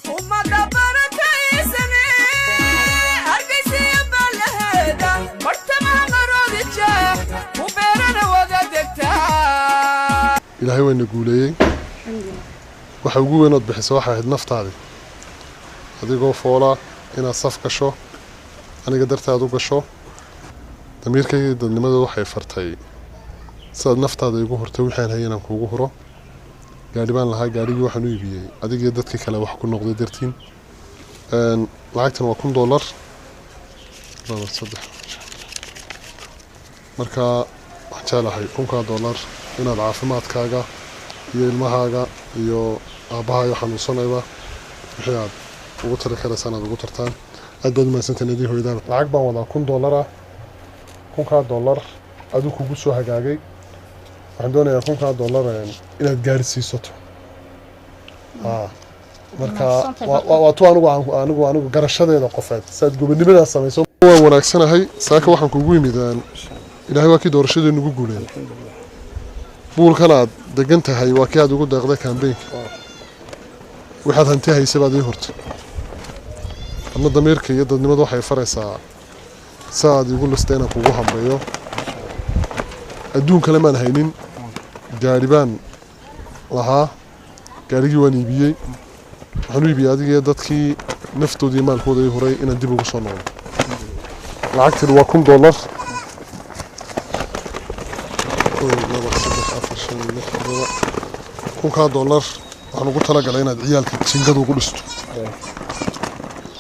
Ummadda barakaysane, Hargeysiya baalaheeda, bartamaha Maroodi Jeex ku beerana wada degtaa. Ilaahay wayna guuleeyey. Waxa ugu weyn ood bixisa waxay ahayd naftaadii, adigoo foola inaad saf gasho, aniga dartaad u gasho. Damiirkayga dadnimada waxay fartay sidaad naftaada igu hurtay waxaan hayay inaan kuugu huro. Gaadhi baan lahaa, gaadhigii waxaan u iibiyey adigii dadkii kale wax ku noqday dartiin. Lacagtan waa $1000, laba, saddex. Marka waxaan jeclahay $1000 inaad caafimaadkaaga iyo ilmahaaga iyo aabbahaaga xanuunsanayba wixii aad ugu tari karaysaan aad ugu tartaan. Aad baad umahadsantahin idii hooydaan. Lacag baan wadaa $1000 ah. $1000 aduu kugu soo hagaagay. Waxaan doonayaa $1000 inaad gaarsiisato. Marka waa tu anigu garashadeeda qofeed saad gobonimadaas samayso. Waan wanaagsanahay. Saaka waxaan kugu yimid, Ilaahay waa kii doorashadii nagu guuleeyay. Buulkan aad degan tahay waa kii aad ugu deeqday campaignka. Waxaad hanti haysa baad ii hurtay. Adna damiirka iyo dadnimadu waxay faraysaa si aad igu listay inaan kugu hambeeyo. Adduun kale maan haynin, gaadhi baan lahaa, gaadhigii waan iibiyey. Waxaan u iibiyey adigiyo dadkii naftoodii maalkooda ii huray inaan dib ugu soo noqdo. Lacagtani waa $1000. Kow, laba, saddex, afar, shan, lix, todoba. $1000 waxaan ugu talagalay inaad ciyaalka jingada ugu dhisto.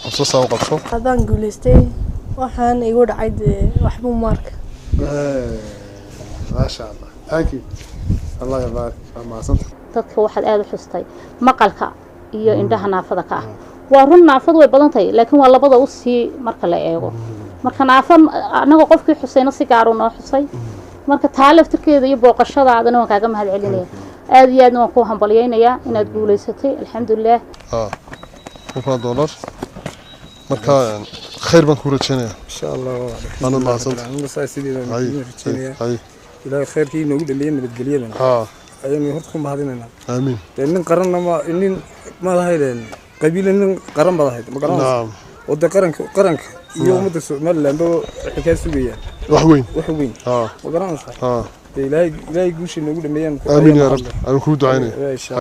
Qabso, saa u qabso. Haddaan guulaystay, waxaan igu dhacay dee waxbuu maarka. Maasha Allah, thank you, Allah yabaarik, waa mahadsanta. Dadka waxaad aada u xustay maqalka iyo indhaha naafada ka ah. Waa run, naafadu way badan tahay, laakiin waa labada usii marka la eego. Marka naafa anagoo qofkii xusayna si gaaru noo xusay. Marka taa laftirkeeda iyo booqashadaadana waan kaaga mahad celinaya. Aada iyo aadna waan kuu hambalyaynayaa inaad guulaysatay, alxamdulilah. $1000. Marka khayr baan kuu rajeynayaa. Insha Allah. Waanad mahadsanta. Sideeda hay rajeynaya. Hay. Ilaahay khayrkii inoogu dhaliyay nabadgelyadan ayaynu horta ku mahadinaynaa. Aamiin. Dee nin qaranna ma nin maad ahaydeen, qabiila nin qaran baad ahayd, ma garanaysa? Naam. Oo dee qaranka iyo ummadda Somalilandba waxay kaa sugayaan wax weyn. Wax weyn. Ma garanaysaa? Dee Ilaahay guusha inoogu dhameeyaan. Aamiin yaa Rabbi, aan kuu ducaynaya. Insha.